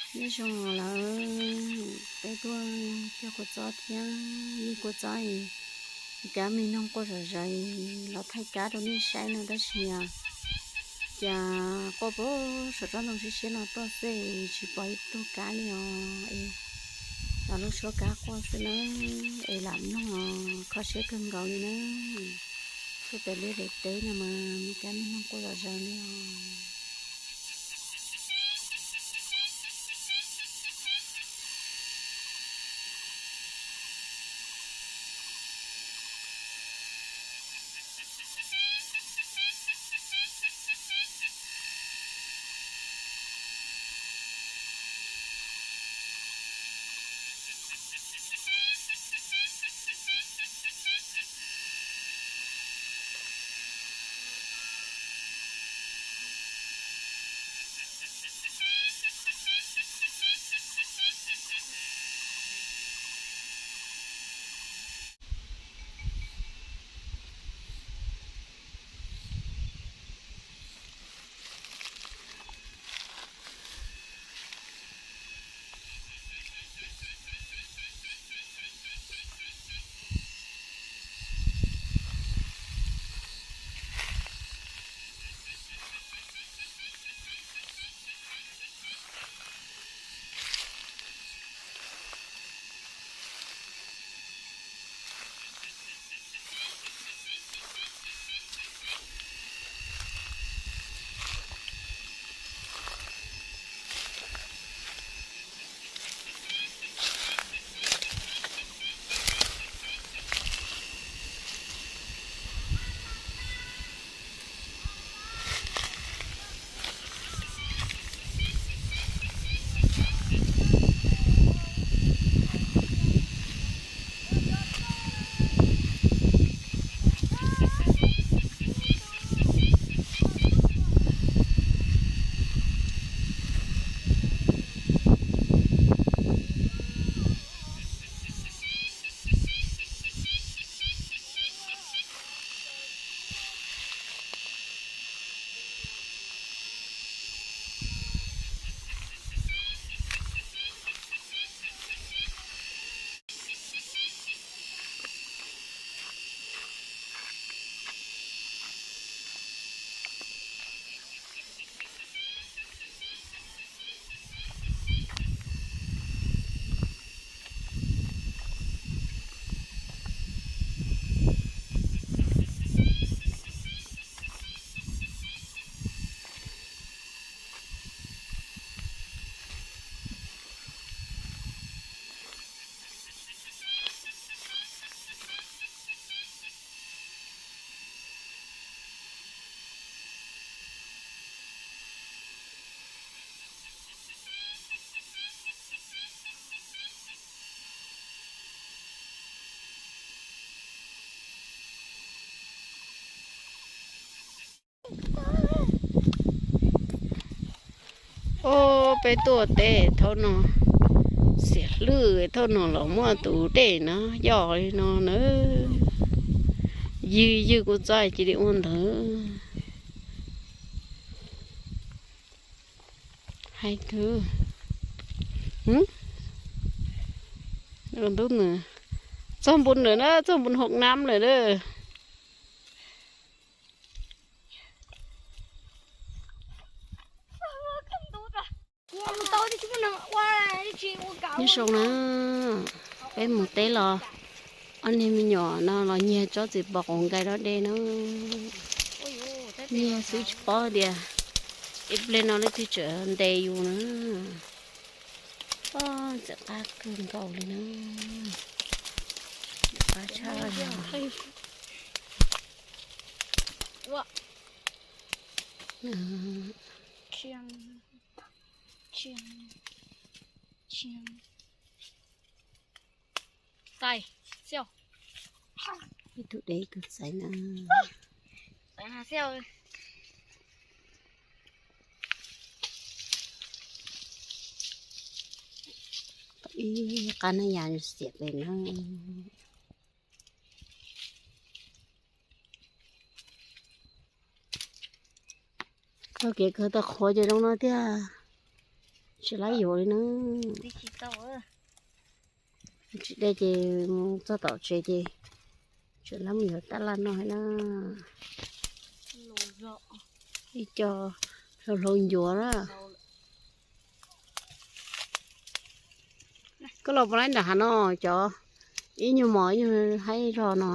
Nyob zoo lawm, peb tuaj cog kua txob thiab, yeej kua txob es kab me noog quaj zom zaws los thaij kab rau nej saib no tab sis cas quaj puag saum tsob ntoo siab siab no tuaj xwb tsis pom ib tug kab li os. Es los lub suab kab quaj xwb na, es lam mloog os kho siab kawg nkaus li na. Tuaj pem lub daim teb no mas me kab me noog quaj zom zaws li os. Ob peb tuaj teb thaum no, xiam hlwb thaum no los muaj tus dej no yog li no na. Ywg ywg kuv txoj cia li ua ntawd. Hais twg? Ntub nws txog npun nws na, txog npun hauv nab lawm na. Nyob zoo na, peb mus teb los, ob niag me nyuam no los nyiag tsob txiv pos quav nkais dob de na. Nyiag xwb tsis paub tias ib pliag no leej twg tseem ntes yus na. Pob, ntxim qab kawg nkaus li na. Ntxim qab tshaj li. Ib tug dev ib tug txaiv na. Ib qab na yas xiam pem na. Txoj kev kawg tau qhuav ces zoo no tiag. Tsis lab yuav li na. Tsis de ces mus txog tom tsev ces tseem lab mus yuav tab laj noj na. Ib co hlau hlau ncuav na. Koj los puas laib nram hav no cov ib nyuag mos ib nyuag haib zog no.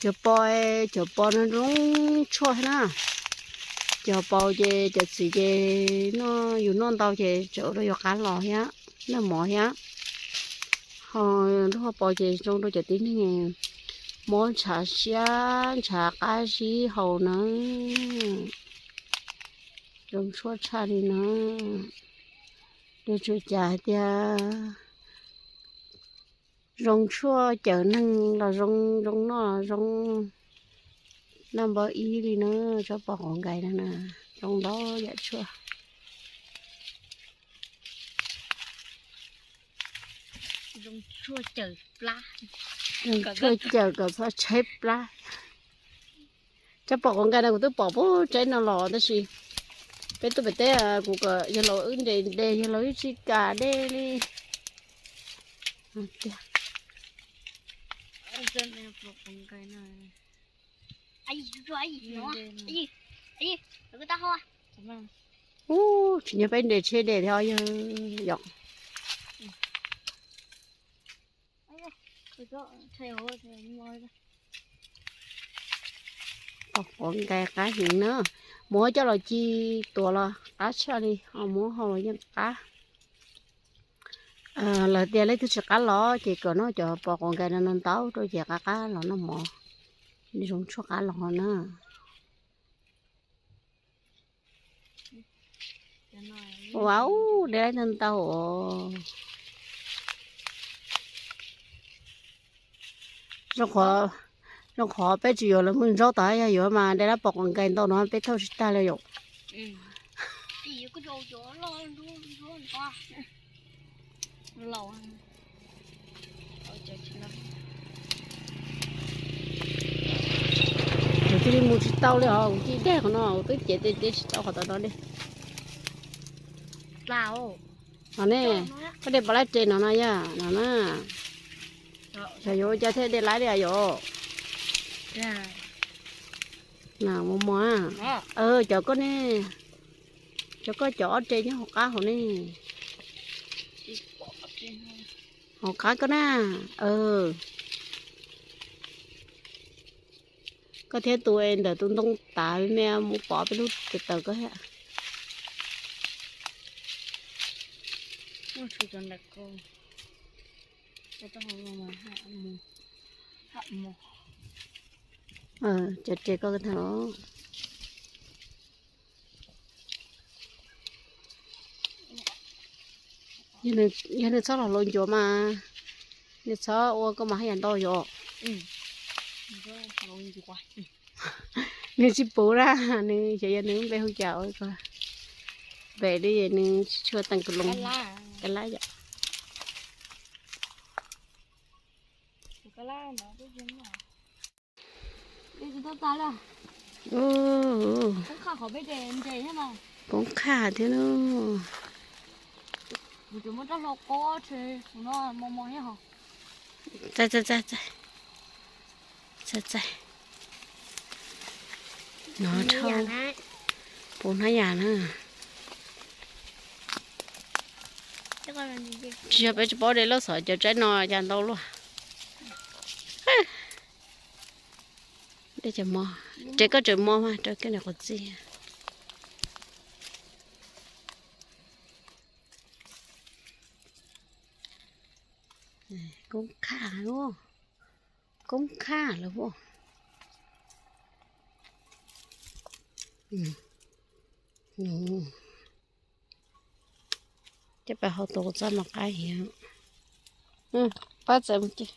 Cov pos, cov pos no zoo tshuaj thiab na. Cov pos ces cov txiv ces noj, yus noj ntau ces tseem ua rau yus qab los thiab, noj mov thiab. Ho lub hauv paus ces zoo rau cov tib neeg mob ntshav siab ntshav qab zib haus na. Zoo tshuaj tshaj li na. Nws tsuas cas hais tias zoo tshuaj cawm neeg los zoo, zoo noj los zoo, noj npau ib li na. Tsob pos quav nkais no na, zoo ntau yam tshuaj. Zoo tshuaj cawm kom txhob tshaib plab. Tsob pos quav nkais no kuv twb pom puag tsaib no los tab sis peb tuaj pem teb kuv kom yawg laus wb nres de, yawg laus wb tsis kam de li. Ub, tsis nyob peb nres tsheb de thiab yog yom. Pos quav nkais qab heev na. Muab coj los ci tuav los qab tshaj li, ho muab hau los yeej qab. Lawv tias leej twg tsis qab los ces kom noj cov pos quav nkais no ntau rau ces qab qab los noj mov. Nws zoo tshuaj qab los na. Ua ub, de laib ntau ntau os. Zoo qhov, zoo qhov peb tsis yuav lawv mus zaub tod, yog yuav mas de lab pos quav nkais ntau no peb thauj tsis tag li yom. Kuv cia li mus tsis tau li os, kuv cia li de qhov no, kuv twb cev tes de tsis tau qhov tom no li. Os ne, koj de pov lab res no no yog no na. Xyov yuav ua cas thiaj de lab li yom. Mus mus, cov koj ne, cov koj cov ob res nyob hauv qab hauv ne. Hauv qab koj na. Koj thiab tus ntawm tus ntoo tav me mus pov peb lub taws koj thiab. Cov res koj ntag los. Yog nws txhob los hloov ncuav mas nws txhob ua koj mas haj yam ntau yom. Nws tsis puv na, nws xyov yog nws npe hu cas ua ko. Npem li nws tsis tshua teem kws loo. Kab lab yom. Poob qhaj thiab lauj. Txaij, txaij, txaij, txaij. No dhau puv hnab yas na. Tsis yog peb tsis paub de loj xyov cov tsaib no cas ntau luaj. De cov mos, res koj tseem mos mas rau koj niam qhuav txij. Koob qhaj, koob qhaj lawm. Coj peb hau tus txaj no qab heev. Pab txawm mus ces.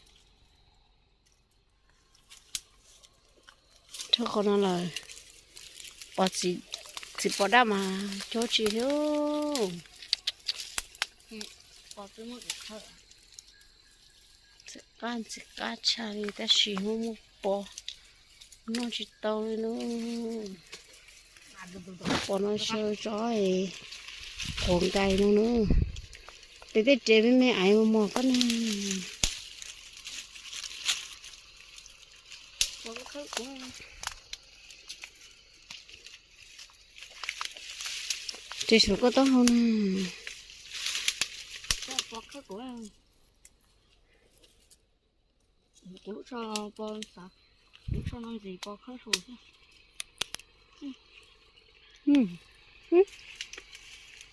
Rau qhov no lawm, pom txiv pos daj mas cob tsis thiab. Txiv qab, txiv qab tshaj li tab sis muaj muaj pos. Noj tsis tau li na. Pom no xyaw tso, quav nkais no na. Tes tej res me me ais mos mos koj na. Res saum koj taub hau na. Kuv lub tsho, lub tsho no ntxim pos khawb saum thiab.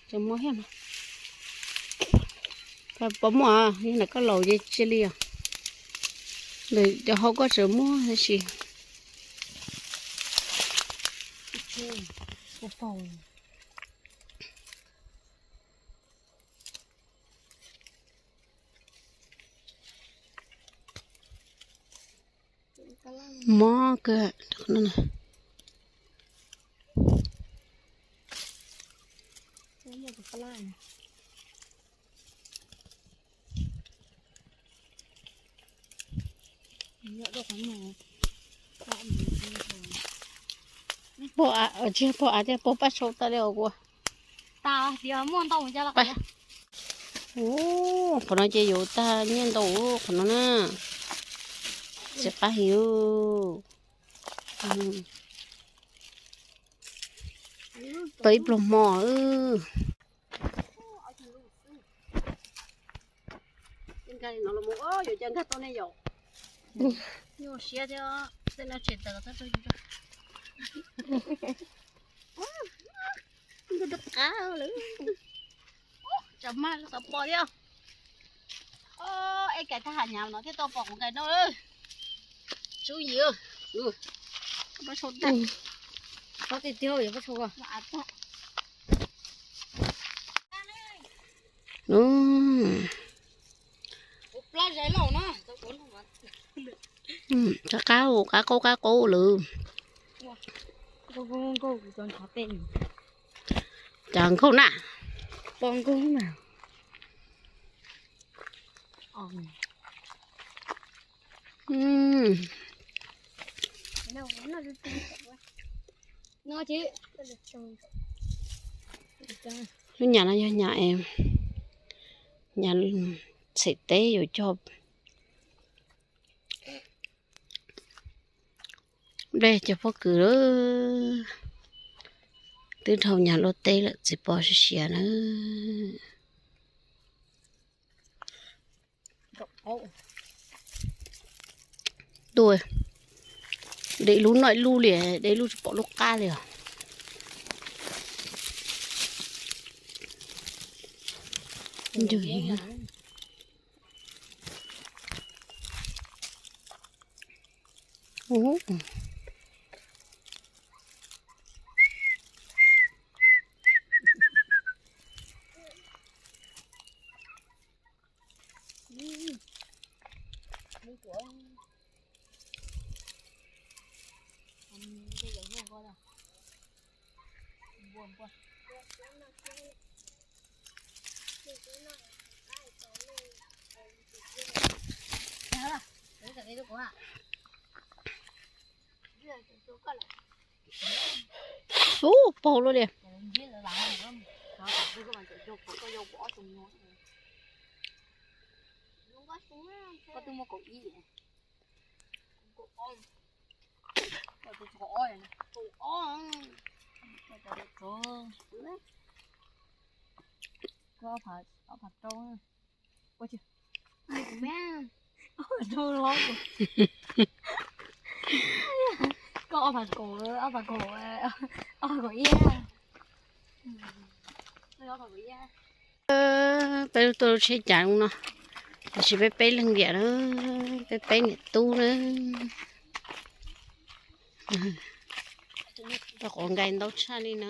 Cov muaj thiab mas. Pos muaj, yog ntawm koj laus ces cia li os. Ntawm cov hau koj tseem muaj tab sis. Mob kawg. Pog av, tsis yog pog av, pog paj sau tau li os kuv. Qhov no ces yuav tag nyiaj ntau qhov no na. Tsis qab heev. Tau ib pluag hmo. Nkag no los mus, yuav cas nkag tau ne yom. Nyuaj siab thiab, tej no tseem tawm txog rau yus. Nkag rov qab lawm. Tsam mag tau pom thiab. Es kais thaj ham nyam no thiaj tau pom quav nkais no. Tsub yim, pab sau tag. Pab tiag tiag yuav pab sau. Qab qab, qab qaub qab qaub lawm. Cas nkaug na. Pom nkaug na. Lub nyam no yog nyam, nyam txhem teb yuav cog nplej cog pob kws lawm. Twb dhau nyam luaj teb lawm txiv pos siav siav na. Tuaj, de lub noj ib lub li, de lub tsis pom lub qab li os. Ub, paug luaj li. Koj ob phav kaum, ob phav kaum, ob phav kaum ib. Peb tuaj lub tsheb cav no, tam sis peb peb leeg tiam na, peb peb niam tub na. Tau quav nkais ntau tshaj li na.